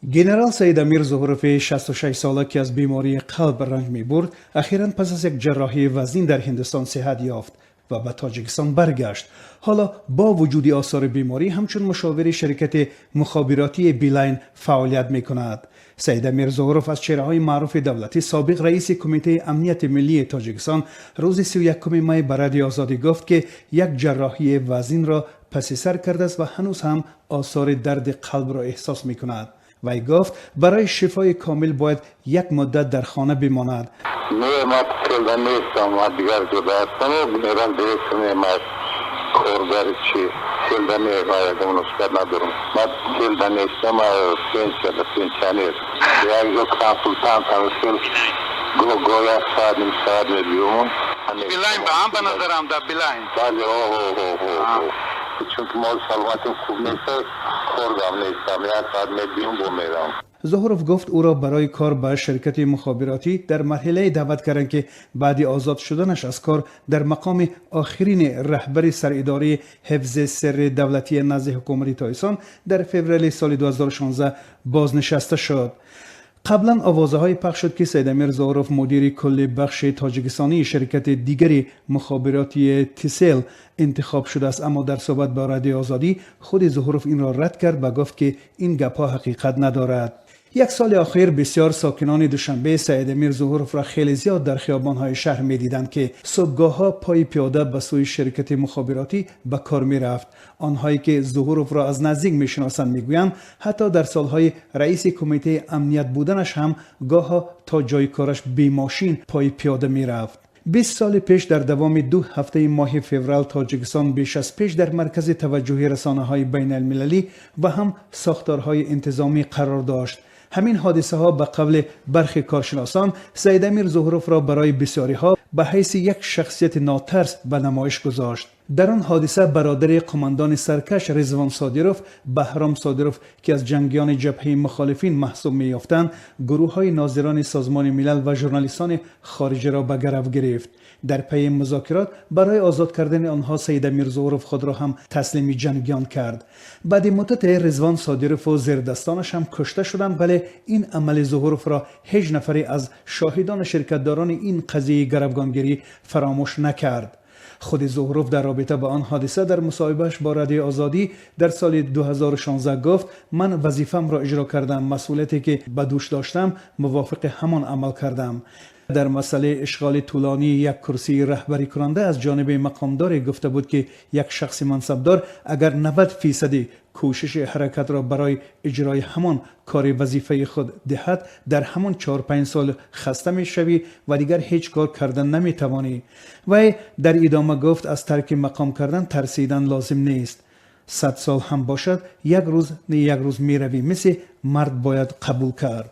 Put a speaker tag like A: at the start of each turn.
A: Генерал Саидамир Зуҳурови 66 сола, ки аз бемории қалб ранҷ мебурд, ахиран пас аз як ҷарроҳии вазнин дар Ҳиндустон сиҳат ёфт ва ба Тоҷикистон баргашт. Ҳоло бо вуҷуди осори беморӣ ҳамчун мушовири ширкати мухобиротии Билайн фаъолият мекунад. Саидамир Зуҳуров аз чеҳраҳои маъруфи давлатӣ, собиқ раиси Кумитаи амнияти миллии Тоҷикистон рӯзи 31 май ба Радиои Озодӣ гуфт, ки як ҷарроҳии вазнинро паси сар кардааст ва ҳанӯз ҳам осори дарди қалбро эҳсос мекунад. Вай гуфт, барои шифои комил бояд як муддат дар хона бимонад.
B: Не, ман феълан нестам, ман дигар ҷода ҳастам, мерам директор, ман коргари чи феълан не, ман ягон муносибат надорам. Ман феълан нестам, ман пенсияда, пенсионер. Як ҷо консултант ам, фел гоҳ як соат, ним соат мебиём.
C: Билайн ба ҳам ба назарам да Билайн.
B: Бале, о, чунки мол саломатим хуб нест, коргам нестам, як соат мебиём, бо мерам.
A: Зуҳуров гуфт, ӯро барои кор ба ширкати мухобиротӣ дар марҳилае даъват карданд, ки баъди озод шуданаш аз кор дар мақоми охирини раҳбари саридораи ҳифзи сирри давлатии назди ҳукумати Тоҷикистон дар феврали соли 2016 бознишаста шуд. Қаблан овозаҳое пахш шуд, ки Саидамир Зуҳуров мудири кулли бахши тоҷикистонии ширкати дигари мухобиротии Тисел интихоб шудааст, аммо дар суҳбат бо Радиои Озодӣ худи Зуҳуров инро рад кард ва гуфт, ки ин гапҳо ҳақиқат надорад. Як соли охир бисёр сокинони Душанбе Саидамир Зуҳуровро хеле зиёд дар хиёбонҳои шаҳр медиданд, ки субҳгоҳҳо пои пиёда ба сӯи ширкати мухобиротӣ ба кор мерафт. Онҳое ки Зуҳуровро аз наздик мешиносанд, мегӯянд, ҳатто дар солҳои раиси кумитаи амният буданаш ҳам гоҳо то ҷои кораш бемошин пои пиёда мерафт. 20 соли пеш дар давоми 2 ҳафтаи моҳи феврал Тоҷикистон беш аз пеш дар маркази таваҷҷӯҳи расонаҳои байналмилалӣ ва ҳам сохторҳои интизомӣ қарор дошт. Ҳамин ҳодисаҳо, ба қавли бархи коршиносон, Саидамир Зуҳуровро барои бисёриҳо ба ҳайси як шахсияти нотарс ба намоиш гузошт. Дар он ҳодиса бародари қумандони саркаш Ризвон Содиров, Баҳром Содиров, ки аз ҷангиёни ҷабҳаи мухолифин маҳсуб меёфтанд, гурӯҳҳои нозирони Созмони Милал ва журналистони хориҷиро ба гарав гирифт. Дар пайи музокирот барои озод кардани онҳо Саидамир Зуҳуров худро ҳам таслими ҷангиён кард. Баъди муддате Ризвон Содирову зердастонаш ҳам кушта шуданд, вале ин амали Зуҳуровро ҳеҷ нафаре аз шоҳидону ширкатдорони ин қазияи гаравгонгирӣ фаромӯш накард. Худи Зуҳуров дар робита ба он ҳодиса дар мусоҳибааш бо Радиои Озодӣ дар соли 2016 гуфт: «Ман вазифамро иҷро кардам, масъулияте ки ба дӯш доштам, мувофиқи ҳамон амал кардам». Дар масъалаи ишғоли тӯлонии як курсии раҳбарикунанда аз ҷониби мақомдоре гуфта буд, ки як шахси мансабдор агар 90 фисади кӯшиши ҳаракатро барои иҷрои ҳамон кори вазифаи худ диҳад, дар ҳамон 4-5 сол хаста мешавӣ ва дигар ҳеҷ кор карда наметавонӣ. Вай дар идома гуфт, аз тарки мақом кардан тарсидан лозим нест, 100 сол ҳам бошад, як рӯз не як рӯз меравӣ, мисли мард бояд қабул кард.